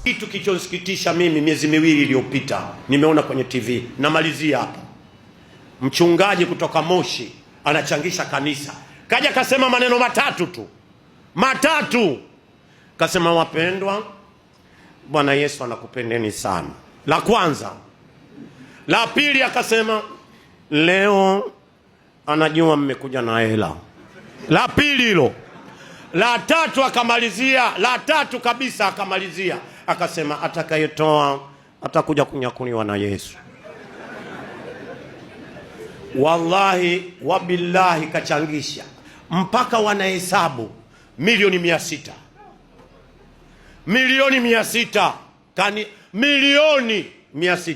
Kitu kilichonsikitisha mimi, miezi 2 iliyopita nimeona kwenye TV, namalizia hapa. Mchungaji kutoka Moshi anachangisha kanisa, kaja kasema maneno matatu tu, matatu. Kasema, wapendwa, Bwana Yesu anakupendeni sana. La kwanza. La pili akasema, leo anajua mmekuja na hela. La pili hilo. La tatu akamalizia, la tatu kabisa akamalizia akasema, atakayetoa atakuja kunyakuliwa na Yesu. Wallahi wabillahi, kachangisha mpaka wanahesabu milioni 600, milioni 600, kani milioni 600.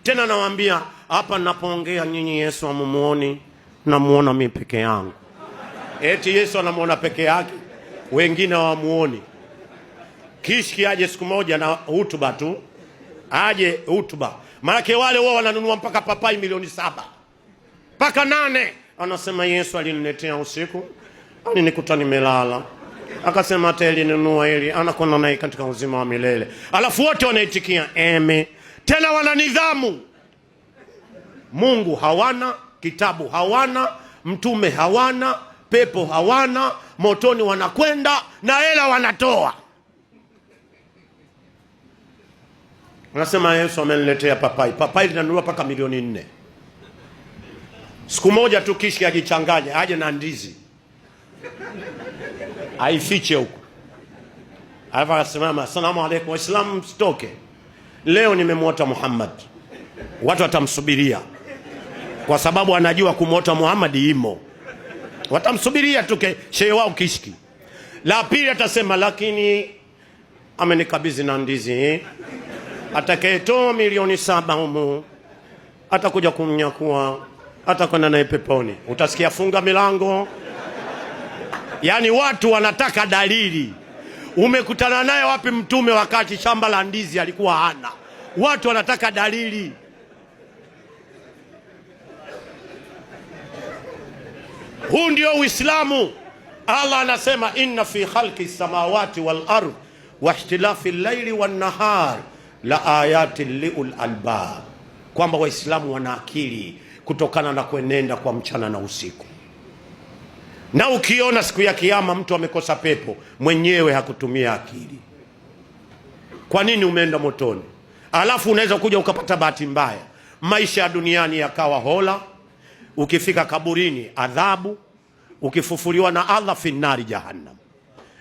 Tena nawaambia hapa ninapoongea, nyinyi Yesu hamumuoni, namuona mimi peke yangu. Eti Yesu anamuona peke yake, wengine hawamuoni. Kishki aje siku moja na hutuba tu, aje hutuba, maanake wale wao wananunua mpaka papai milioni 7 mpaka 8. Anasema Yesu aliniletea usiku, alinikuta nimelala, akasema hata alinunua ili anakwenda naye katika uzima wa milele. Alafu wote wanaitikia eme. Tena wana nidhamu. Mungu hawana, kitabu hawana, mtume hawana, pepo hawana, motoni wanakwenda na hela wanatoa. Anasema Yesu ameniletea papai. Papai linanunua mpaka milioni 4. Siku moja tu Kishki ajichanganye, aje na ndizi aifiche huko. Alafu akasimama, asalamu alaykum Waislamu, msitoke. Leo nimemwota Muhammad. Watu watamsubiria kwa sababu anajua kumwota Muhammad imo. Watamsubiria tu shehe wao Kishki. La pili atasema, lakini amenikabidhi na ndizi. Atakayetoa milioni 7 humu atakuja kumnyakua, atakwenda naye peponi. Utasikia funga milango. Yaani watu wanataka dalili. Umekutana naye wapi mtume wakati shamba la ndizi alikuwa hana? Watu wanataka dalili. Huu ndio Uislamu. Allah anasema inna fi khalqi samawati wal ard wa ikhtilafi al-laili wan nahar la ayati liul albab, kwamba Waislamu wana akili kutokana na kuenenda kwa mchana na usiku. Na ukiona siku ya kiyama mtu amekosa pepo, mwenyewe hakutumia akili. Kwa nini umeenda motoni? Alafu unaweza kuja ukapata bahati mbaya, maisha ya duniani yakawa hola, ukifika kaburini adhabu, ukifufuliwa na Allah finnari jahannam.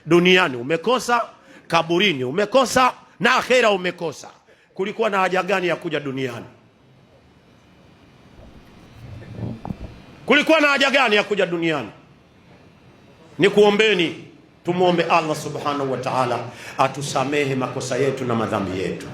Duniani umekosa, kaburini umekosa, na akhera umekosa. Kulikuwa na haja gani ya kuja duniani? Kulikuwa na haja gani ya kuja duniani? Nikuombeni, tumuombe Allah subhanahu wa ta'ala atusamehe makosa yetu na madhambi yetu.